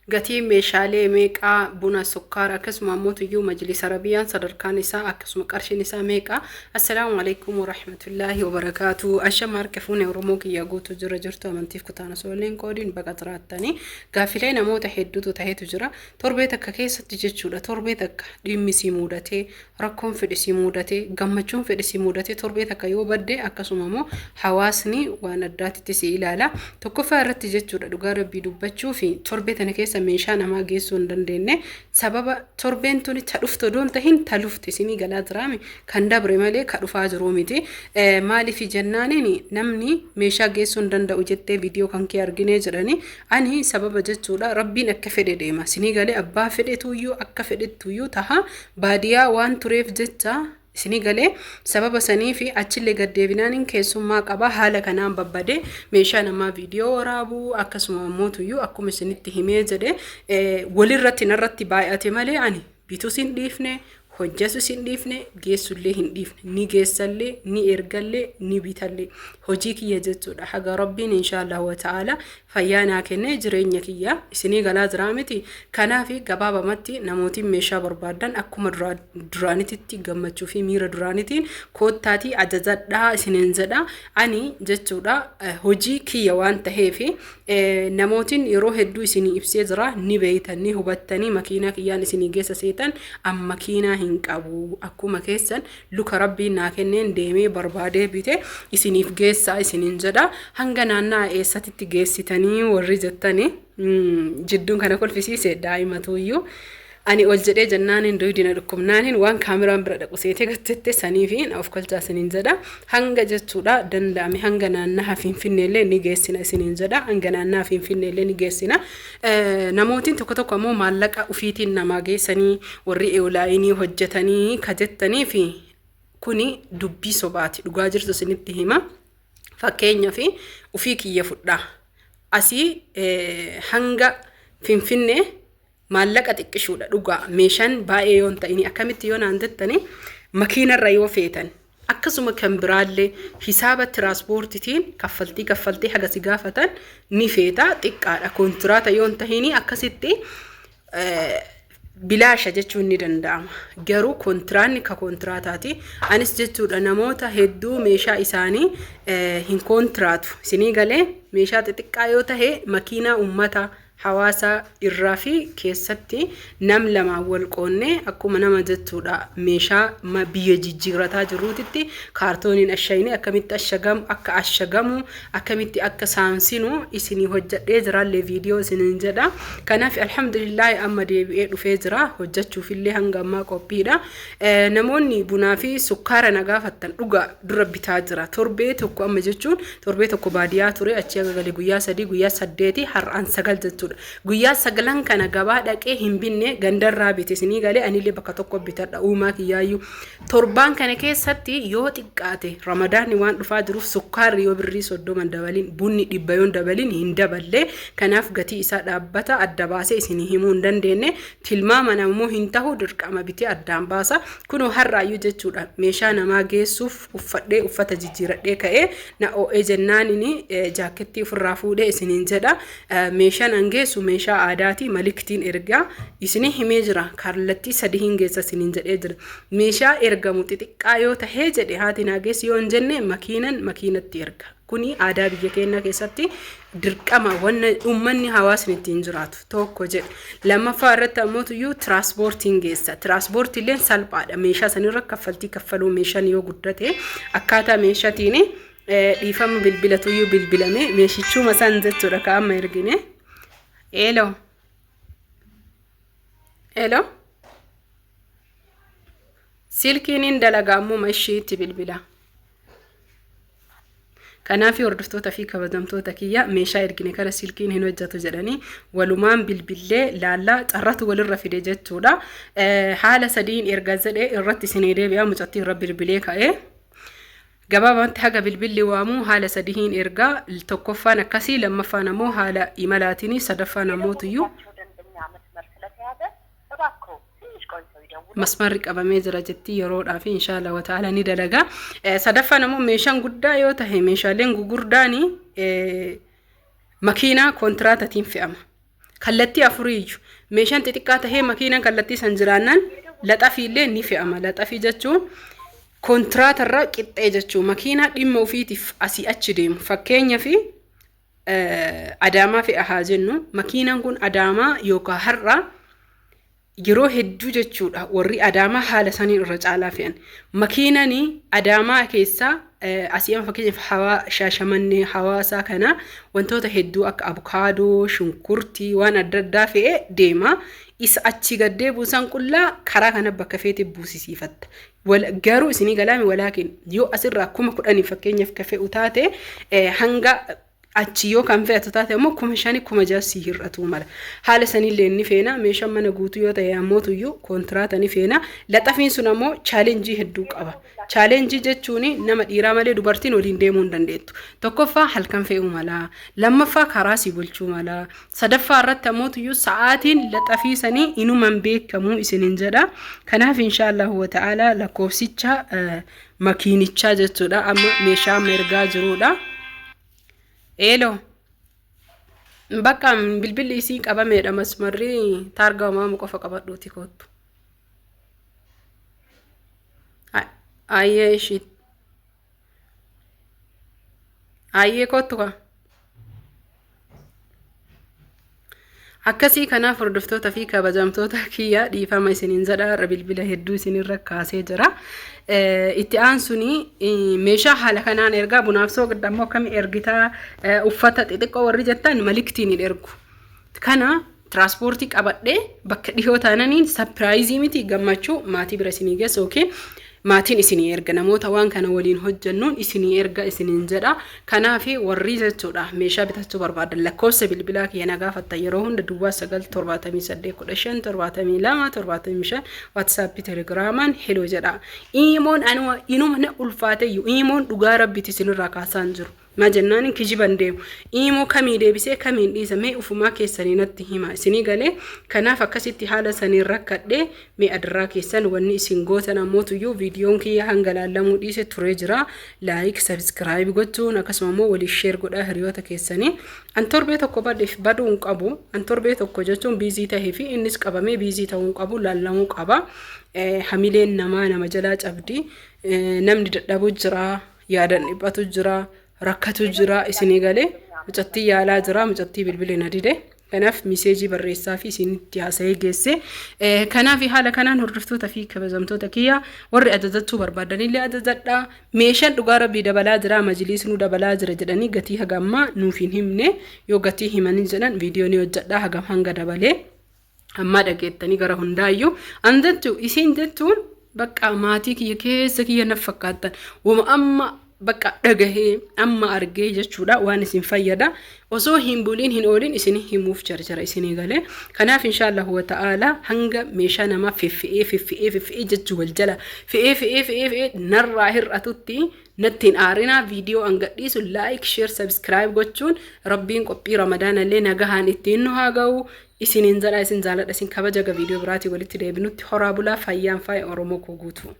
Gatiin meeshaalee meeqaa, buna, sukkaara, akkasuma ammoo tuyyuu majlisa Arabiyyaan sadarkaan isaa akkasuma qarshiin isaa meeqa? Assalaamu alaikum warahmatullaahi wabarakaatu. Ashama harka fuune Oromoo kiyya guutuu jira jirtu amantiif kutaan osoo illee hin qoodiin baqa jiraattanii gaaffilee namoota hedduutu tahetu jira. Torbee takka keessatti jechuudha, torbee takka dhimmi si muudatee, rakkoon fedhe si muudatee, gammachuun fedhe si muudatee, torbee takka yoo badde akkasuma immoo hawaasni waan addaatitti si ilaala. Tokkoffaa irratti jechuudha, dhugaa rabbii dubbachuu fi torbee tana keessa meeshaa namaa geessuu hin dandeenye. Sababa torbeen tuni ta dhuftu odoo hin tahin ta lufti isinii galaa jiraami, kan dabre malee ka dhufaa jiruu miti. Maaliif jennaaniin namni meeshaa geessuu hin danda'u jettee viidiyoo kan kee arginee jedhanii, ani sababa jechuudha rabbiin akka fedhe deema isinii galee, abbaa fedhetuyyuu akka fedhettuyyuu taha, baadiyaa waan tureef jecha isinii galee, sababa sanii fi achillee gad deebinaaniin keessummaa qaba. Haala kanaan babbadee meeshaa namaa viidiyoo waraabuu akkasuma ammoo akkuma isinitti himee jedhe walirratti narratti baay'ate malee ani bitus hin dhiifne, hojjetus hin dhiifne, geessullee hin dhiifne. Ni geessallee, ni ergallee, ni bitallee, hojii kiyya jechuudha, haga rabbiin inshaallah wa ta'ala fayyaa naa kennee jireenya kiyya isinii galaa jiraa miti. Kanaaf gabaabamatti namootiin meeshaa barbaadan akkuma duraanititti gammachuu fi miira duraanitiin koottaatii ajajadhaa isiniin jedha. Ani jechuudha hojii kiyya waan taheef namootiin yeroo hedduu isinii ibsee jira, ni beeytan, ni hubattanii. Makiinaa kiyyaan isinii geessa seetan, an makiinaa hin qabu, akkuma keessan luka rabbiin naa kenneen deemee barbaadee bite isiniif geessaa isiniin jedha. Hanga naannaa eessatitti geessitanii warri jettanii, jidduun kana kolfisiise daa'imatuuyyuu ani ol jedhee jennaaniin duydina dhukkubnaaniin waan kaameraan bira dhaqu seetee gattette sanii fi na of kolchaa isiniin jedha. Hanga jechuudha danda'ame hanga naannaha Finfinneellee ni geessina isiniin jedha, hanga naannaha Finfinneellee ni geessina. Namootiin tokko tokko ammoo maallaqa ufiitiin namaa geessanii warri eewlaayinii hojjetanii ka jettanii fi kuni dubbii sobaati, dhugaa jirtu isinitti hima. Fakkeenyaaf ufii kiyya fudhaa, asii hanga Finfinnee maallaqa xiqqishuudha dhugaa, meeshaan baay'ee yoo hin ta'in. Akkamitti yoo naan jettani, makiinarra yoo feetan akkasuma kan biraallee hisaaba tiraanspoortiitiin kaffaltii kaffaltee haga si gaafatan ni feeta, xiqqaadha. Kontiraata yoo hin ta'in akkasitti bilaasha jechuun ni danda'ama. Garuu kontiraanni ka kontiraataati. Anis jechuudha namoota hedduu meeshaa isaanii hin kontiraatu. Isinii galee, meeshaa xixiqqaa yoo tahe makiinaa uummata hawaasa irraa fi keessatti nam lamaan wal qoonnee akkuma nama jechuudha meeshaa biyya jijjiirataa jirruutitti kaartooniin ashayne akkamitti ashagamu, akka ashagamu, akkamitti akka saamsinu isinii hojjedhee jiraallee viidiyoo isiniin jedha. Kanaaf alhamdulillaahi amma deebi'ee dhufee jira, hojjechuufillee hanga ammaa qophiidha. Namoonni bunaa fi sukkaara na gaafattan, dhugaa dura bitaa jira. Torbee tokko amma jechuun torbee tokko baadiyaa ture, achii aga gale guyyaa 3, guyyaa 8, har'aan 9 jechuudha. Guyyaa sagalan kana gabaa dhaqee hin binne, gandarraa bite isinii galee, anillee bakka tokko bitadha uumaa kiyyaayyuu. Torbaan kana keessatti yoo xiqqaate ramadaanni waan dhufaa jiruuf sukkaarri yoo birrii 30 dabalin, bunni 100 yoo dabalin hin daballe. Kanaaf gatii isaa dhaabbata adda baasee isinii himuu hin dandeenye. Tilmaaman ammoo hin tahu, dirqama bitee addaan baasa. Kunoo har'aayyuu jechuudha meeshaa namaa geessuuf uffadhee, uffata jijjiiradhee ka'ee na oo'ee jennaaniin jaakettii ofirraa fuudhee isiniin jedha. Meeshaan an geessu meeshaa aadaati, maliktiin ergaa isinii himee jira, kallattii sadii hin geessa isiniin jedhee jira. Meeshaa ergamu xixiqqaa yoo tahee jedhe haati naa geessi yoo hin jenne makiinan makiinatti erga. Kuni aadaa biyya keenyaa keessatti dirqama wanna uummanni hawaasni ittiin jiraatu tokko jedhe. Lammaffaa irratti ammoo tuyyuu tiraanspoortiin geessa. Tiraanspoortii illee salphaadha. Meeshaa sanirra kaffaltii kaffaluu meeshaan yoo guddate akkaataa meeshaatiin dhiifama bilbila tuyyuu bilbilame meeshichuma san jechuudha ka amma ergine. Eeloo. Eeloo. Silkiin hin dalagaa ammuma ishiitti bilbila. Kanaaf hordoftoota fi kabajamtoota kiyya, meeshaa ergine kana silkiin hin hojjetu jedhanii walumaan bilbillee laallaa, carratu walirra fide jechuudha. Haala sadiin erga jedhe irratti isinii deebi'a, mucattii irra bilbilee ka'ee. Gabaabatti haga bilbilli waamuu haala sadiin ergaa, tokkoffaan akkasii, lammaffaan ammoo haala imalaatiin, sadaffaan ammoo tuyyuu masmarri qabamee jira jetti yeroodhaa fi inshaalla wa ta'ala ni dalaga. Sadaffaan ammoo meeshaan guddaa yoo tahe meeshaaleen gugurdaani makiinaa kontiraatatiin fe'ama. Kallattii afuriiyyu meeshaan xixiqqaa tahee makiinaan kallattii san jiraannaan laxafiillee ni fe'ama. Laxafii jechuun kontiraatarra qixxee jechuu, makiinaa dhimma ofiitiif asii achi deemu. Fakkeenyaaf Adaamaa fe'a haa jennu, makiinaan kun Adaamaa yookaan har'a yeroo hedduu jechuudha warri Adaamaa haala saniin irra caalaa fe'an. Makiinaan Adaamaa keessaa asii amma fakkeenyaaf hawaa Shaashamannee, Hawaasaa kana wantoota hedduu akka abukaadoo, shunkurtii, waan adda addaa fe'ee deema. Isa achii gaddee buusan qullaa karaa kana bakka feete buusisiifatta. Garuu isinii galaami, walaakin yoo asirraa 10,000 fakkeenyaaf ka fe'u taate, hanga achi yoo kan fe'atu taate ammoo 5,000, 6,000 sii hir'atuu mala. Haala sanillee ni feena. Meeshaan mana guutuu yoo ta'e ammoo tuyyuu kontiraata ni feena. Laxafiin sun ammoo challenge hedduu qaba. Challenge jechuun nama dhiiraa malee dubartiin waliin deemuu hin dandeettu. Tokkoffaa halkan fe'uu mala. Lammaffaa karaa si bulchuu mala. Sadaffaa irratti ammoo tuyyuu sa'aatiin laxafii sanii inuman beekamuu isinin jedha. Kanaaf inshaallahu wa ta'ala lakkoofsicha makiinichaa jechuudha. Amma meeshaa amma ergaa jirudha. Eeloo. Bakka bilbilli isii qabameedha, masmarri taargaa maamu qofa qabadhuuti koottu. Ayyee ishii. Ayyee koottu kaa. Akkasii kanaaf hordoftoota fi kabajamtoota kiyya, dhiifama isiniin jedha, har'a bilbila hedduu isinirra kaasee jira. Itti aansuni meeshaa haala kanaan ergaa, bunaaf soogidda ammoo akkami ergitaa, uffata xixiqqoo warri jettan maliktiin hin ergu. Kana tiraanspoortii qabadhee bakka dhihoo taananiin surprise miti, gammachuu maatii bira isinii geessa yookiin maatiin isinii erga, namoota waan kana waliin hojjennuun isinii erga isiniin jedha. Kanaaf warri jechuudha meeshaa bitachuu barbaadan lakkoofsa bilbilaa kiyya na gaafattan yeroo hunda 0978157275, WhatsAppii, Telegramaan hello jedha. Imoon anuma inuma na ulfaateyyuu imoon dhugaa rabbiiti isinirraa kaasaan jiru. Maa jennaan kijiban deemu. Imoo kamii deebisee kamiin dhiisa, mee ufumaa keessanii natti hima isinii galee. Kanaaf akkasitti haala saniin rakkadhee, mee adarraa keessan wanni isin gootan ammootuyyuu viidiyoon kiyya hanga laallamuu dhiise turee jira. Like, subscribe gochuun akkasuma immoo waliif share godhaa hiriyoota keessanii. An torbee tokko badeef baduu hin qabu. An torbee tokko jechuun busy tahee fi innis qabamee busy ta'uu hin qabu, laallamuu qaba. Hamileen namaa nama jalaa cabdi. Namni dadhabuu jira. Yaadan dhiphatu jira, rakkatu jira isinii galee, mucattii yaalaa jira, mucattii bilbile na dide. Kanaaf message barreessaa fi isinitti haasa'ee geesse. Kanaaf haala kanaan hordoftoota fi kabajamtoota kiyya, warri ajajachuu barbaadanillee ajajadha. Meeshaan dhugaa rabbii dabalaa jira, majliisnuu dabalaa jira jedhanii gatii haga ammaa nuuf hin himne. Yoo gatii himanii jedhan viidiyoo ni hojjedha hagam hanga dabalee. Ammaa dhageettanii gara hundaayyuu an jechuu isiin jechuun bakka maatii kiyya keessa kiyya naf fakkaattan, wama amma bakka dhagahee amma argee jechuudha waan isin fayyada osoo hin buliin hin oolin isin himuuf jarjara isinii galee. Kanaaf inshaallahu wa ta'ala hanga meeshaa namaa feffe'ee feffe'ee feffe'ee jechuu wal jala fe'ee fe'ee fe'ee fe'ee narraa hir'atutti natti hin aarinaa. Viidiyoo an gadhiisu like, share, subscribe gochuun rabbiin qophii ramadaanallee nagahaan ittiin nu haa ga'u isiniin jedha. Isin jaaladha, isin kabaja. Ga viidiyoo biraatii walitti deebinutti horaa bulaa, fayyaan faaya Oromoo koo guutuu.